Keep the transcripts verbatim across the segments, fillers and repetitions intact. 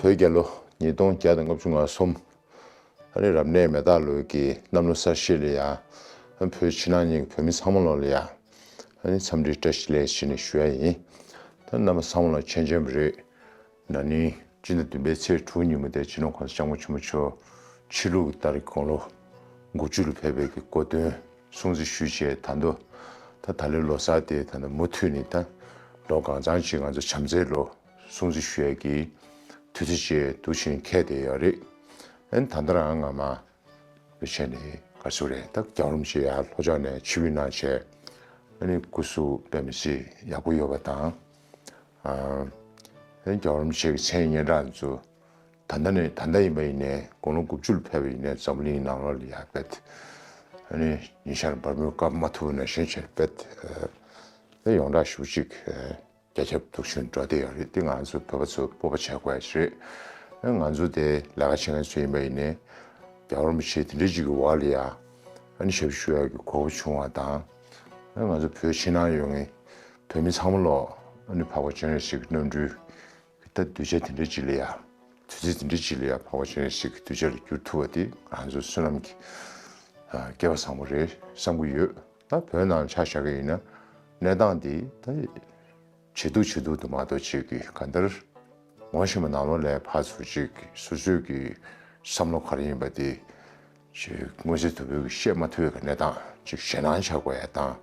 བོད་རྒྱལ་ལོ་ཉིས་སྟོང་བརྒྱ་དང་ལྔ་བཅུ་ང་གསུམ། ཨ་ནི་རབ་གནས་མེ་སྟག་ལོའི་གི་གནམ་ལོ་གསར་བཞད་ལ་ཡ། ཨ་ནི་བོད་ཕྱི་ནང་གཉིས་ཀྱི་བོད་མི་ཚང་མ་ལོ་ལ་ཡ། ཨ་ནི་འཚམས་འདྲི་བཀྲ་ཤིས་བདེ་ལེགས་ཞུ་ནས་ཞུ་ཡ་ཡིན། ད་རྣམ་པ་ཚང་མ་ལ་མཆན་མཆན་པ་རེད། ན་ནིང་སྤྱི་ཟླ་བདུན་པའི་ཚེས་དྲུག་ཉིན་མོ་དེ་སྤྱི་ནོར་༸གོང་ས་༸སྐྱབས་མགོན་ཆེན་པོ་མཆོག་ཕྱི་ལུགས་ཀྱི་ཏཱ་རིག་དགུང་ལོ་དགུ་བཅུ་ལ་ཕེབས་པའི་གི་གོ་སྟོན་སྲུང་བརྩི་ཞུས་བྱས། ད་དུང་ད་ད་ལོའི་ལོ་གསར་དེ་ད་ནི་མུ་མཐུད་ནས་ད་ལོ་གང་ཚང་ཅིག་ང་ཚོ་བྱམས་བརྩེའི་ལོ་སྲུང་བརྩི་ཞུ་ཡས་ཀྱི་དུས་ཚོད་ཅིག་འདུག་བྱས་འཁེལ་བསྡད་ཡོད་རེད། ཨ་ནི་ད་ལྟ་རང་ང་མ་བྱས་ནས་ག་ཚོད་རེད། ད་རྒྱལ་བ་རིན་པོ་ཆེ་ཡར་ལྷོ་ཕྱོགས་ནས་ཆིབས་བསྒྱུར་གནང་བྱས། ཨ་ནི་སྐུ་གཟུགས་དཔེ་མི་སྲིད་ཡག་པོ་ཡོད་པ་དང་། ཨ་ནི་རྒྱལ་བ་རིན་པོ་ཆེ་གི་མཚན་སྙན་གྲགས་ཚོ་ད་ལྟ་ནས་ད་ལྟ་ཡིན་པ་ཡིན་ནའི་དགུང་ལོ་དགུ་བཅུ་ལ་ཕེབས་པ་ཡིན་ནའི་འཛམ་བུ་གླིང་ནང་ལོགས་ལ་ཡར་རྦད་ཨ་ནི་ཉི་ཤར་འབར་མོའི་སྐབས་མ་ཐུབ་པ་ནང་བཞིན་བྱས་རྦད་ཨ་ཡོངས་གྲགས་ཞེ་པོ་ཅིག་ཨ་རྒྱ་ཁྱབ་འདུག་བྱས་འགྲོ་བསྡད་ཡོད་རེད། དེ་ང་ཚོ་བོད་པ་ཚོ་སྤོབས་པ་བྱེད་དགོས་ཡ་ཞིག་རེད། ཨ་ང་ཚོ་དེ་ལས་ཀ་བྱེད་མཁན་ཚོ་ཡིན་པ་ཡིན་ནའི་རྒྱལ་བ་རིན་པོ་ཆེ་དེ་འདྲ་ཅིག་གི་འོག་ལ་ཡ་ཨ་ནི་ཞབས་ཞུ་ཡག་གི་གོ་སྐབས་བྱུང་བ་དང་། ཨ་ང་ཚོ་བོད་ཕྱི་ནང་ཡོད་མཁན་བོད་མི་ཚང་མ་ལོ་ཨ་ནི་འཕགས་པ་སྤྱན་རས་གཟིགས་ཀྱི་རྣམ་སྤྲུལ་ད་གདུལ་བྱ་དེ་འདྲ་ཅིག་ལ་ཡ། དུས་ཚོད་དེ་འདྲ་ཅིག་ལ་ཡ་འཕགས་པ་སྤྱན་རས་གཟིགས་ཀྱི་གདུལ་བྱ་ལ་གྱུར་ཐུབ་པ་དེ་ང་ཚོ་བསོད་ནམས་ཀྱི་ཨ་སྐལ་བ་བཟང་པོ་རེད་བསམ་གྱི་ཡོད། ད་བོད་ནང་ཆ་བཞག་གི་ཡིན་ན་གནས་སྟངས་དེ་ད་ཇེ་སྡུག་ཇེ་སྡུག་ཏུ་མ་གཏོགས་ཅིག་གི་གང་ལྟར་ངོ་ཤེས་པ་ནང་ལོགས་ལ་ཕར་ཚུར་ཅིག་སོ་སོའི་གི་བསམ་བློ་ག་རེ་ཡིན་པ་དེ་ཅིག་མངོན་གསལ་དོད་པོས་བཤད་མ་ཐུབ་པའི་གི་གནས་སྟངས་ཅིག་ཞེད་སྣང་ཆགས་དགོས་ཡ་དང་།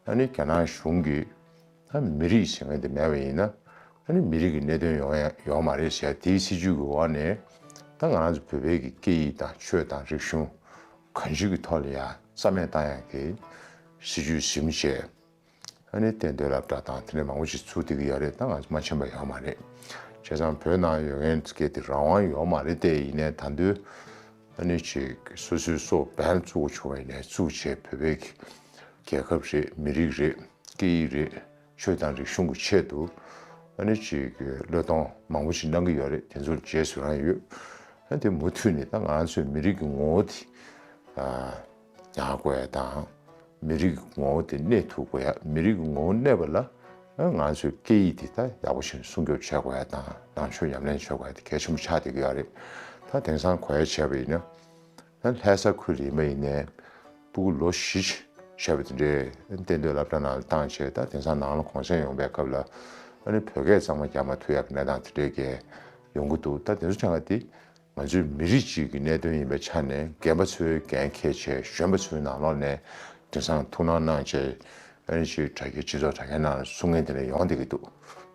ཨ་ནི་རྒྱ་ནག་གཞུང་གིས་ད་མི་རིགས་ཟེར་མཁན་དེ་མེད་པ་ཡིན་ན་ཨ་ནི་མི་རིགས་ཀྱི་གནད་དོན་ཡོང་ཡ་ཡོད་མ་རེད་ཟེར་ཡ་དེའི་སྲིད་ཇུས་ཀྱི་འོག་ནས་ད་ང་རང་ཚོ་བོད་པའི་གི་སྐད་ཡིག་དང་ཆོས་དང་རིག་གཞུང་གང་ཅིའི་གི་ཐོག་ལ་ཡ་རྩ་མེད་བཏང་ཡ་གི་སྲིད་ཇུས་ཟིན་བྱས། ཨ་ནི་གཏན་སྡོད་སློབ་གྲྭ་དང་དེ་འདྲ་མང་པོ་ཞིག་ཚུགས་བསྡད་ཀྱི་ཡོད་རེད། ད་ང་ཚོ་མ་ཕྱིན་པ་ཡོད་མ་རེད། བྱས་ཙང་བོད་ནང་ཡོད་མཁན་ཚོ་གི་དེ་རང་དབང་ཡོད་མ་རེད་དེ། ཡིན་ནའི་ད་དུང་ཨ་ནི་ཅིག་སོ་སོའི་སྲོག་འབེན་བཙུགས་དགོས་བྱུང་བ་ཡིན་ནའི་བཙུགས་བྱས་བོད་པའི་རྒྱལ་ཁབ་རེད། མི་རིགས་རེད། སྐད་ཡིག་རེད། ཆོས་དང་རིག་གཞུང་གི་ཆེད་དུ་ཨ་ནི་ཅིག་བློས་གཏོང་མང་པོ་ཞིག་གནང་གི་ཡོད་རེད། དེ་ཚོར་རྗེས་སུ་རང་ཡོད། ཨ་དེ་མུ་མཐུད་ནས་ད་ང་ཚོའི་མི་རིགས་ཀྱི་ངོ་བོ་དེ་ཨ་ཉར་དགོས་ཡ་དང་། མི་རིགས་ཀྱི་ངོ་བོ་དེ་གནས་ཐུབ་དགོས་ཡ། མི་རིགས་ཀྱི་ངོ་བོ་གནས་པ་ལ་ཨ་ང་ཚོའི་སྐད་ཡིག་དེ་ད་ཡག་པོ་ཞིག་སྲུང་སྐྱོབ་བྱེད་དགོས་ཡ་དང་ནང་ཆོས་ཉམས་ལེན་བྱེད་དགོས་ཡ་དེ་གལ་ཆེན་པོ་ཆགས་བསྡད་ཀྱི་ཡོད་རེད། ད་དེང་སང་གོ་ཡ་བྱས་པ་ཡིན་ན། ད་ལྷ་ས་ཁུལ་ལ་ཡིན་པ་ཡིན་ནའི་སྤུ་གུ་ལོ་བཞི་བྱས་པ་དེ་འདྲས་གཏན་སྡོད་སློབ་གྲྭ་ནང་ལ་བཏང་བྱས། ད་དེང་སང་ནང་ལ་གུང་སེང་ཡོང་པའི་སྐབས་ལ་ཨ་ནི་བོད་སྐད་གཙང་མ་རྒྱག་མ་ཐུབ་ཡག་གི་གནས་སྟངས་དེ་འདྲས་ཀྱི་ཡོང་གི་འདུག་ད་དེ་ཚོ་ཆ་ག་དེ་ང་ཚོའི་མི་རིགས་གཅིག་གི་གནད་དོན་ཡིན་པའི་ཆ་ནས་རྒན་པ་ཚོས་འགན་འཁྱེར་བྱས། གཞོན་པ་ཚོའི་ནང་ལོགས་ནས་དེང་སང་ཐུགས་སྣང་གནང་བྱས། ཨ་ནི་ཅིག་དྲ་རྒྱའི་སྤྱི་ཚོགས་དྲ་རྒྱའི་ནང་ལ་གསུང་མཁན་དེ་འདྲ་ཡོང་བསྡད་ཀྱི་འདུག་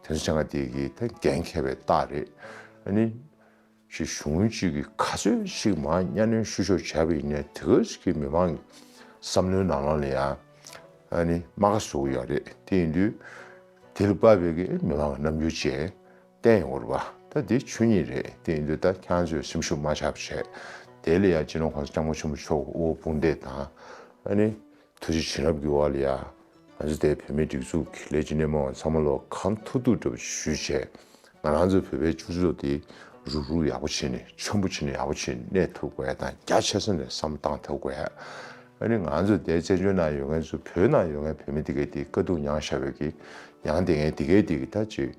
དེ་ཚོ་ཆ་ག་དེ་གི་ད་འགན་འཁྱེར་བའི་རྟགས་རེད། ཨ་ནི། ཞེས་གཞུང་གཅིག་གིས་ག་ཚོད་ཅིག་མར་གཉའ་གནོན་བཤུ་གཞོག་བྱས་པ་ཡིན་ནའི་དེ་ག་ཅིག་གི་མི་མང་གི་བསམ་བློའི་ནང་ལོགས་ལ་ཡང་ཨ་ནི་རྨ་ཁ་བཟོ་གི་ཡོད་རེད། དེ་ཡིན་དུས་དེ་ལ་དཔག་པའི་གི་མི་མང་གི་རྣམ་འགྱུར་བཅས་བསྟན་ཡོང་གི་རེད་པ། ད་འདི་ཆོས་ཉིད་རེད། དེ་ཡིན་དུས་ད་ཁྱེད་རང་ཚོས་སེམས་ཤུགས་མ་ཆག་པ་བྱས། དེ་ལ་ཡང་སྤྱི་ནོར་༸གོང་ས་༸སྐྱབས་མགོན་ཆེན་པོ་མཆོག་གི་དབུ་དཔུང་འདེགས་དང་ཨ་ནི། ཐུགས་རྗེ་བྱིན་རླབས་ཀྱི་འོག་ལ་ཡ། ང་ཚོ་དེ་བོད་མིའི་སྒྲིག་འཛུགས་ཀྱི་ལས་བྱེད་སྣེ་མོ་ཚང་མ་ལོ་གང་ཐུབ་ཐུབ་འདྲ་པོ་ཞུས་བྱས། ང་རང་ཚོ་བོད་པའི་སྤྱི་ཚོགས་དེ་རུག་རུག་ཡག་པོ་བྱས་ནས་ཆེན་པོ་བྱས་ནས་ཡག་པོ་བྱས་ནས་གནས་ཐུབ་དགོས་ཡ་དང་། རྒྱ་ཆེ་ས་ནས་བསམ་བློ་བཏང་ཐུབ་དགོས་ཡ། ཨ་ནི་ང་ཚོ་དེ་བཙན་བྱོལ་ནང་ཡོད་མཁན་ཚོ་བོད་ནང་ཡོད་མཁན་བོད་མི་དེ་གས་དེ་དཀའ་སྡུག་མྱངས་བཞག་པའི་གི་མྱངས་བསྡད་མཁན་དེ་གས་དེ་གི་ད་ཅིག་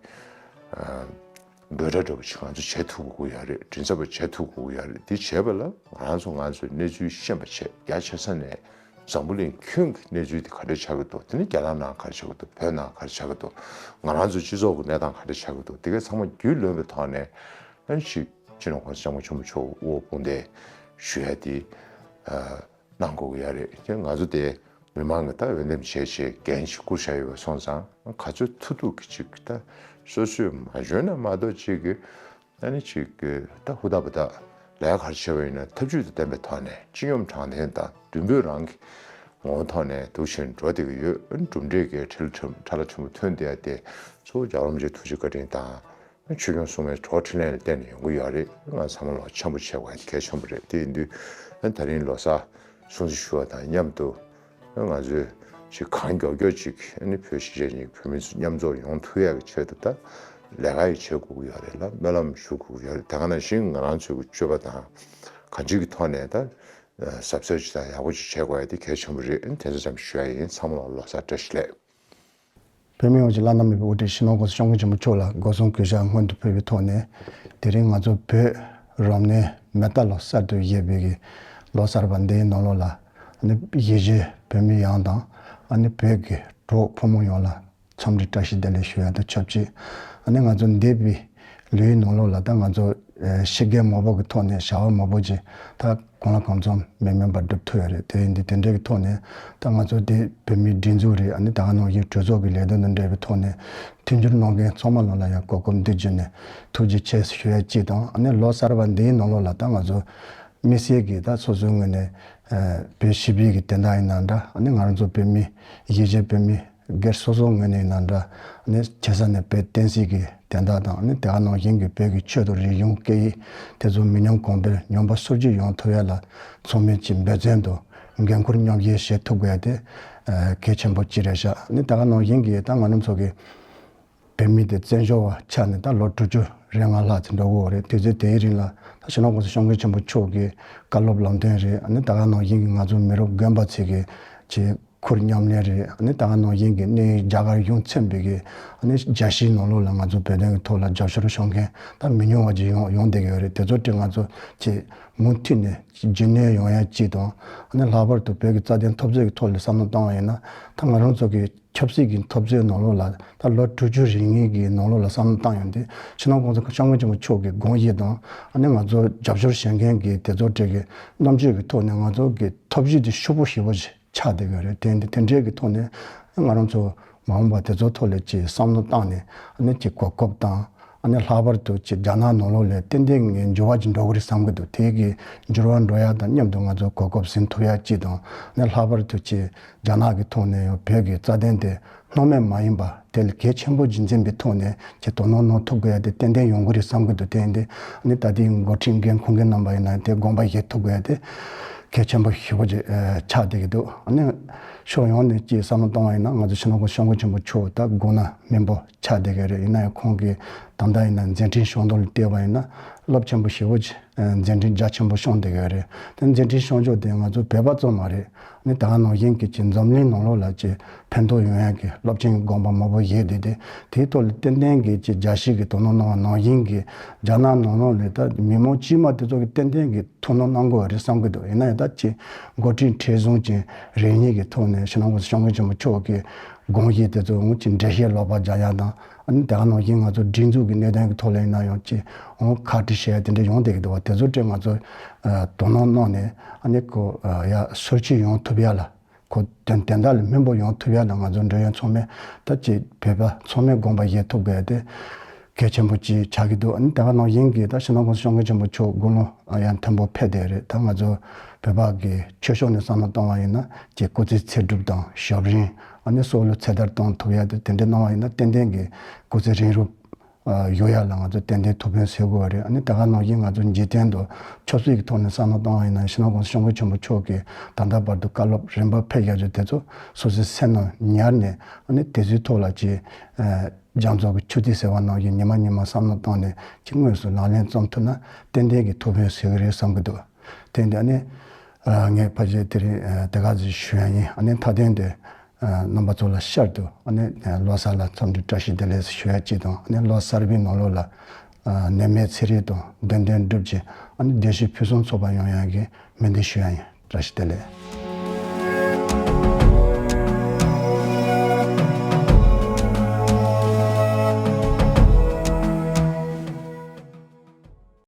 འབོད་སྒྲ་འདྲ་པོ་ཅིག་ང་ཚོ་བྱེད་ཐུབ་དགོས་ཡ་རེད། མགྲིན་ཚབ་པ་བྱེད་ཐུབ་དགོས་ཡ་རེད། དེ་བྱས་པ་ལ་ང་ཚོ་ང་ཚོའི་གནས་ཚུལ་ཤེས་པ་བྱས། རྒྱ་ཆེ་ས་ནས་འཛམ་བུ་གླིང་ཁྱོན་གྱི་གནས་ཚུལ་དེ་ག་འདྲ་ཆགས་ཀྱི་འདུག་དེ་ནི་རྒྱ་ནག་ནང་ག་རེ་ཆགས་ཀྱི་འདུག་བོད་ནང་ག་རེ་ཆགས་ཀྱི་འདུག་ང་རང་ཚོའི་སྤྱི་ཚོགས་ཀྱི་གནས་སྟངས་ག་འདྲ་ཆགས་ཀྱི་འདུག་དེ་གའི་ཚང་མ་རྒྱུས་ལོན་པའི་ཐོག་ནས་ཨ་ནི་ཅིག་སྤྱི་ནོར་༸གོང་ས་༸སྐྱབས་མགོན་ཆེན་པོ་མཆོག་དབུ་དཔུང་འདེགས་ཞུ་ཡ་དེ་གནང་དགོས་ཀྱི་ཡ་རེད། ཁྱེད་ང་ཚོ་དེ་མི་མང་གི་ད་འོས་འདེམས་བྱས་བྱས་འགན་ཞིག་བསྐུར་བཞག་ཡོད་པ་སོང་ཙང་ག་ཚོད་ཐུབ་ཐུབ་ཀྱི་ཅིག་ད་སོ་སོས་མ་འཇོན་ན་མ་གཏོགས་ཅིག་གི་ཨ་ནི་ཅིག་གི་ད་ཧུར་ཐག་འབད་ཐག་ལས་ཀ་ག་རེ་བྱས་པ་ཡིན་ན་ཐབས་ཇུས་དང་ལྡན་པའི་ཐོག་ནས་སྤྱི་སྙོམས་དྲང་བདེན་དང་མདུན་སྤོས་རང་གི་ངོ་བོ་ཐོག་ནས་འདུག་བཞིན་འགྲོ་བསྡད་ཀྱི་ཡོད། གྲུབ་འབྲས་ཀྱི་ཁྲལ་ཁྲིམས་ཁྲ་ལ་ཁྲིམས་ཐོན་བསྡད་ཡ་དེ་གཙོ་བོ་རྒྱལ་བ་རིན་པོ་ཆེའི་ཐུགས་རྗེ་བཀའ་དྲིན་དང་ཆོས་སྐྱོང་སྲུང་མའི་གྲོགས་འཕྲིན་ལས་ལ་བརྟེན་ནས་ཡོང་གི་ཡོད་རེད། ང་ཚང་མ་ལོ་འཆམ་པོ་བྱེད་དགོས་གལ་ཆེན་པོ་རེད། དེ་ཡིན་དུས་ད་རིང་ལོ་གསར་སྲུང་བརྩི་ཞུ་བ་དང་མཉམ་དུ། ང་ཚོས་ཅིག་གང་མགྱོགས་མགྱོགས་ཅིག་ཨ་ནི་བོད་གཞིས་བྱེས་གཉིས་ཀྱི་བོད་མི་ཚོ་མཉམ་འཛོམས་ཡོང་ཐུབ་ཡག་གི་ཆེད་དུ་ད་ལས་ཀ་ཡི་བྱེད་དགོས་ཀྱི་ཡོད་རེད་ལ། སྨོན་ལམ་ཞུ་དགོས་ཀྱི་ཡོད་རེད། དེ་ག་ནང་བཞིན་ང་རང་ཚོའི་གི་སྤྱོད་པ་དང་གང་ཅིའི་གི་ཐོག་ནས་ད་གཟབ་གཟབ་ཅིག་དང་ཡག་པོ་ཅིག་བྱེད་དགོས་ཡ་དེ་གལ་ཆེན་པོ་རེད། ཨ་ནི་དེ་ཚོ་ཙམ་ཞུ་ཡ་ཡིན། ཚང་མ་ལ་ལོ་གསར་བཀྲ་ཤིས་བདེ་ལེགས། བོད་མི་ཡོངས་ཀྱི་བླ་ན་མེད་པའི་དབུ་ཁྲིད་སྤྱི་ནོར་༸གོང་ས་༸སྐྱབས་མགོན་ཆེན་པོ་མཆོག་ལ་སྒོ་གསུམ་གུས་ཞབས་སྔོན་དུ་ཕུལ་བའི་ཐོག་ནས། དེ་རིང་ང་ཚོ་བོད་རབ་གནས་མེ་རྟ་ལོ་གསར་དུ་བཞད་པའི་གི་ལོ་གསར་པ་འདིའི་ནང་ལོགས་ལ། ཨ་ནི་གཞིས་བྱེས་བོད་མི་ཡོངས་དང་། ཨ་ནི་བོད་ཀྱི་གྲོགས་ཕོ་མོ་ཡོངས་ལ་འཚམས་འདྲི་བཀྲ་ཤིས་བདེ་ལེགས་ཞུ་ཡ་དང་ཆབས་ཅིག་ཨ་ནི་ང་ཚོ་འདས་པའི་ལོའི་ནང་ལོགས་ལ་ད་ང་ཚོ་ཨེ་ཕྱི་རྒྱལ་མང་པོ་གི་ཐོག་ནས་བྱ་བ་མང་པོ་ཅིག་ད་གང་ལ་གང་འཚམ་མི་དམན་པ་སྒྲུབ་ཐུབ་ཡོད་རེད། དེ་ཡིན་དུས་དེ་འདྲའི་གི་ཐོག་ནས་ད་ང་ཚོ་དེ་བོད་མིའི་སྒྲིག་འཛུགས་རེད། ཨ་ནི་ད་ག་ནང་བཞིན་གྲོས་ཚོགས་ཀྱི་ལས་དོན་དང་འབྲེལ་བའི་ཐོག་ནས་མཐུན་འགྱུར་གནང་མཁན་ཚང་མ་ལ་ལ་ཡང་གོ་སྐབས་འདི་བརྒྱུད་ནས་ཐུགས་རྗེ་ཆེ་ཞུ་ཡ་གཅིག་དང་། ཨ་ནི་ལོ་གསར་པ་འདིའི་ནང་ལོགས་ལ་ད་ང་ཚོ་དམིགས་བསལ་གྱིས་ད་སོ་སོའི་ངོས་ནས་ཨ་བོད་སྤྱི་པའི་གི་དོན་དག་ཡིན་ན་འདྲ། ཨ་ནི་ང་རང་ཚོ་བོད་མི་གཞིས་བྱེས་བོད་མི་སྒེར་སོ་སོའི་ངོས་ནས་ཡིན་ན་འདྲ། ཨ་ནི་ཆེ་ས་ནས་བོད་བསྟན་སྲིད་ཀྱི་དོན་དག་དང་། ཨ་ནི་དེ་ག་ནང་བཞིན་གྱི་བོད་ཀྱི་ཆོས་དང་རིག་གཞུང་སྐད་ཡིག་དེ་ཚོ་མི་ཉམས་གོང་འཕེལ་ཉམས་པ་སོར་ཆུད་ཡོང་ཐུབ་ཡ་ལ་ཚང་མས་ཀྱི་འབད་བརྩོན་དང་འགན་ཁུར་མཉམ་བཞེས་བྱེད་ཐུབ་དགོས་ཡ་དེ་ཨ་གལ་ཆེན་པོ་གཅིག་རེད་ཤག་ཨ་ནི་དེ་ག་ནང་བཞིན་གྱི་ད་ང་རང་ཚོ་གི་བོད་མི་དེ་བཙན་བྱོལ་བ་ཆགས་ནས་ད་ལོ་དྲུག་ཅུ་རེ་ལྔ་ལྷག་ཙམ་འགྲོ་གི་ཡོད་རེད། དུས་ཚོད་དེའི་རིང་ལ་ད་སྤྱི་ནོར་༸གོང་ས་༸སྐྱབས་མགོན་ཆེན་པོ་མཆོག་གི་བཀའ་སློབ་ལམ་སྟོན་རེད། ཨ་ནི་དེ་ག་ནང་བཞིན་གྱི་ང་ཚོ་མི་རབས་རྒན་པ་ཚོས་ཀྱི་ཆེད་ཁུར་མཉམ་ལེན་རེད། ཨ་ནི་དེ་ག་ནང་བཞིན་གྱི་གནས་རྒྱ་གར་གཞུང་མཚན་པའི་གི་ཨ་ནི་རྒྱལ་སྤྱིའི་ནང་ལོགས་ལ་ང་ཚོ་བོད་དོན་གྱི་ཐོག་ལ་རྒྱབ་སྐྱོར་བྱུང་མཁན་ད་མི་ཉུང་བ་ཅིག་ཡོང་ཡོང་བསྡད་ཀྱི་ཡོད་རེད། དེ་ཚོ་དེ་ང་ཚོ་ཆེད་མུ་མཐུད་ནས་རྒྱུས་ལོན་ཡོང་ཡ་གཅིག་དང་། ཨ་ནི་ལྷག་པར་དུ་བོད་ཀྱི་རྩ་དོན་འཐབ་རྩོད་ཀྱི་ཐོག་ལ་བསམ་བློ་བཏང་བ་ཡིན་ན། ད་ང་རང་ཚོ་གི་ཆབ་སྲིད་ཀྱི་འཐབ་རྩོད་ནང་ལོགས་ལ་ད་ལོ་དྲུག་ཅུ་རིང་ངེས་ཀྱི་ནང་ལོགས་ལ་བསམ་བློ་བཏང་ཡོང་དུས་སྤྱི་ནོར་༸གོང་ས་༸སྐྱབས་མགོན་ཆེན་པོ་མཆོག་གི་དགོངས་གཞི་དང་། ཨ་ནི་ང་ཚོ་རྒྱབ་སྐྱོར་བྱེད་མཁན་གྱི་དེ་ཚོ་གྲས་ཀྱི་རྣམ་དཔྱོད་ཀྱི་ཐོག་ནས་ང་ཚོ་གི་ཐབས་ཇུས་དེ་ཕྱུག་པོ་ཞེ་པོ་ཅིག་ཆགས་བསྡད་ཀྱི་རེད། དེ་འདི་དེ་འདྲའི་གི་ཐོག་ནས་ང་རང་ཚོ་མ་འོངས་པ་དེ་ཚོ་ཐོག་ལ་ཅིག་བསམ་བློ་བཏང་ནས། ཨ་ནི་ཅིག་གོ་སྐབས་དང་། ཨ་ནི་ལྷག་པར་དུ་ཅིག་རྒྱ་ནག་ནང་ལོགས་ལ་ཏན་ཏན་ངས་འགྱུར་བ་ཅིག་འགྲོ་གི་རེད་བསམ་གྱི་འདུག་དེ་གི་འགྱུར་བ་འགྲོ་ཡ་དང་མཉམ་དུ་ང་ཚོ་གོ་སྐབས་ཟིན་ཐུབ་ཡ་ཅིག་དང་། ཨ་ནི་ལྷག་པར་དུ་ཅིག་རྒྱ་ནག་གི་ཐོག་ནས་ཡང་བོད་ཀྱི་རྩ་དོན་དེ་སྣང་མེད་མ་ཡིན་པ་དེ་ལ་གལ་ཆེན་པོ་ཅིག་འཛིན་པའི་ཐོག་ནས་ཅིག་དོ་སྣང་གནང་ཐུབ་དགོས་ཡ་དེ་ཏན་ཏན་ཡོང་གི་རེད་བསམ་གྱི་འདུག་དེ་ཡིན་དུས་ཨ་ནི་ད་ལྟའི་འགོ་ཁྲིད་འགན་འཁུར་མཁན་རྣམ་པ་ཡིན་ན་དེ་དགོངས་པ་བཞེས་ཐུབ་དགོས་ཡ་དེ་གལ་ཆེན་པོ་ཞེ་པོ་ཅིག་ཨ་ཆགས་བསྡད་ཀྱི་འདུག་ཨ་ནི་ཕྱོགས་ཡོངས་ནས་ཅིག་བསམ་བློ་གཏོང་བ་ཡིན་ན་ང་ཚོ་སྤྱི་ནོར་༸གོང་ས་༸སྐྱབས་མགོན་ཆེན་པོ་མཆོག་ད་དགོངས་གནད་སྨིན་པོ་ཆགས་བསྡད་ཀྱི་རེད། ཡིན་ན་ཡང་ཁོང་གིས་ད་ལྟ་ཡིན་ན་མཛད་འཕྲིན་བྱུང་དོན་ལ་བལྟས་པ་ཡིན་ན་རླབས་ཆེན་པོ་ཞེ་པོ་ཅིག་ཨ་མཛད་འཕྲིན་རྒྱ་ཆེན་པོ་བྱུང་བསྡད་ཀྱི་རེད། དེ་མཛད་འཕྲིན་བྱུང་ཕྱོགས་དེ་ང་ཚོ་བོད་པ་ཙམ་མ་རེད། ཨ་ནི་ད་ག་ནང་བཞིན་གྱི་ཅིག་འཛམ་གླིང་ནང་ལོགས་ལ་ཅིག་ཕན་ཐོགས་ཡོང་ཡག་གི་རླབས་ཆེན་གྱི་དགོངས་པ་མང་པོ་བཞེས་བསྡད་དེ། དེའི་ཐོག་ལ་ཏན་ཏན་གྱི་ཅིག་རྒྱལ་སྤྱིའི་གི་དོ་སྣང་གནང་བ་ནང་བཞིན་གྱི་རྒྱ་ནག་ནང་ལོགས་ལ་ད་མི་མང་དཀྱུས་མ་དེ་ཚོ་གི་ཏན་ཏན་གྱི་ཐུགས་སྣང་གནང་དགོས་རེད་བསམ་གྱི་འདུག་ཡིན་ན་ཡང་ད་ཅིག་འགོ་ཁྲིད་མཁྲེགས་བཟུང་ཅན་རེ་གཉིས་ཀྱི་ཐོག་ནས་སྤྱི་ནོར་༸གོང་ས་༸སྐྱབས་མགོན་ཆེན་པོ་མཆོག་གི་དགོངས་གཞི་དེ་ཚོ་འོང་ཅིག་འགྲེལ་བཤད་ལོག་པ་རྒྱག་ཡག་དང་། ཨ་ནི་དེ་ག་ནང་བཞིན་ང་ཚོ་སྒྲིག་འཛུགས་ཀྱི་གནད་དོན་གྱི་ཐོག་ལ་ཡིན་ན་ཡང་ཅིག་འོང་ཁག་དཀྲི་བྱེད་ཡ་དེ་འདྲ་ཡོང་བསྡད་ཀྱི་འདུག་བ། དེ་ཚོ་དེ་ང་ཚོ་ཨ་དོ་སྣང་གནང་ནས་ཨ་ནི་ཁོ་ཨ་ཡ་སོར་ཆུད་ཡོང་ཐུབ་ཡ་ལ། ཁོ་དོན་དོན་དག་ལ་སྨིན་པོ་ཡོང་ཐུབ་ཡ་ལ་ང་ཚོ་འབྲེལ་ཡོད་ཚང་མས་ད་ཅིག་བོད་པ་ཚང་མས་དགོངས་པ་བཞེས་ཐུབ་དགོས་ཡ་དེ་གལ་ཆེན་པོ་ཅིག་ཆགས་ཀྱི་འདུག་ཨ་ནི་དེ་ག་ནང་བཞིན་གྱི་ད་སྤྱི་ནོར་༸གོང་ས་༸སྐྱབས་མགོན་ཆེན་པོ་མཆོག་དགུང་ལོ་ཡང་མཐོན་པོ་ཕེབས་བསྡད་རེད། ད་ང་ཚོ་བོད་པ་གི་ཆོས་ཕྱོགས་ནས་བསམ་བློ་བཏང་བ་ཡིན་ན་ཅིག་སྐུ་ཚེ་ཚེ་སྒྲུབ་དང་ཞབས་རིམ། ཨ་ནི་སྲོག་བླུ་ཚེ་དར་གཏོང་ཐུབ་ཡ་དེ་དེ་འདྲ་གནང་བ་ཡིན་ན་ཏན་ཏན་གྱི་སྐུ་ཚེ་རིང་རུ་ཨ་ཡོང་ཡ་ལ་ང་ཚོ་ཏན་ཏན་ཐུགས་ཕན་གསོས་དགོས་པ་རེད། ཨ་ནི་དེ་ག་ནང་བཞིན་ང་ཚོ་འཇིག་རྟེན་དུ་ཆབ་སྲིད་ཀྱི་ཐོག་ནས་བསམ་བློ་བཏང་བ་ཡིན་ན་སྤྱི་ནོར་༸གོང་ས་༸སྐྱབས་མགོན་ཆེན་པོ་མཆོག་གིས་ད་ལྟ་བར་དུ་བཀའ་སློབ་རིམ་པ་ཕེབས་བཞག་རྒྱུ་དེ་ཚོ་སོ་སོའི་སེམས་ནང་ཉར་ནས། ཨ་ནི་དེ་ཚོའི་ཐོག་ལ་ཅིག་ཨ་རྒྱ་མཚོ་གི་ཆུ་ཐིགས་ཟེར་བ་ནང་བཞིན་ཉི་མ་ཉི་མ་བསམ་བློ་བཏང་ནས་ཅིག་དངོས་སུ་ལག་ལེན་རྩོམ་ཐུབ་ན་ཏན་ཏན་གྱི་ཐུགས་ཕན་གསོས་ཀྱི་རེད་བསམ་གྱི་འདུག་དེ་འདི་ཨ་ནི་ཨ་ངས་ཕལ་ཆེར་དེ་རིང་ཨ་དེ་ག་ཙམ་ཞུ་ཡ་ཡིན། ཨ་ནི་མཐའ་དོན་དུ་ཨ་རྣམ་པ་ཚོ་ལ་ཤར་དུ་ཨ་ནི་ཨ་ལོ་གསར་ལ་འཚམས་འདྲི་བཀྲ་ཤིས་བདེ་ལེགས་ཞུ་ཡ་གཅིག་དང་། ཨ་ནི་ལོ་གསར་པའི་ནང་ལོགས་ལ་ཨ་ནད་མེད་ཚེ་རིང་དང་དོན་ལྡན་སྒྲུབ་ཅིང་ཨ་ནི་བདེ་གཤེགས་ཕུན་སུམ་ཚོགས་པ་ཡོང་ཡ་གི་སྨོན་འདུན་ཞུ་ཡ་ཡིན། བཀྲ་ཤིས་བདེ་ལེགས།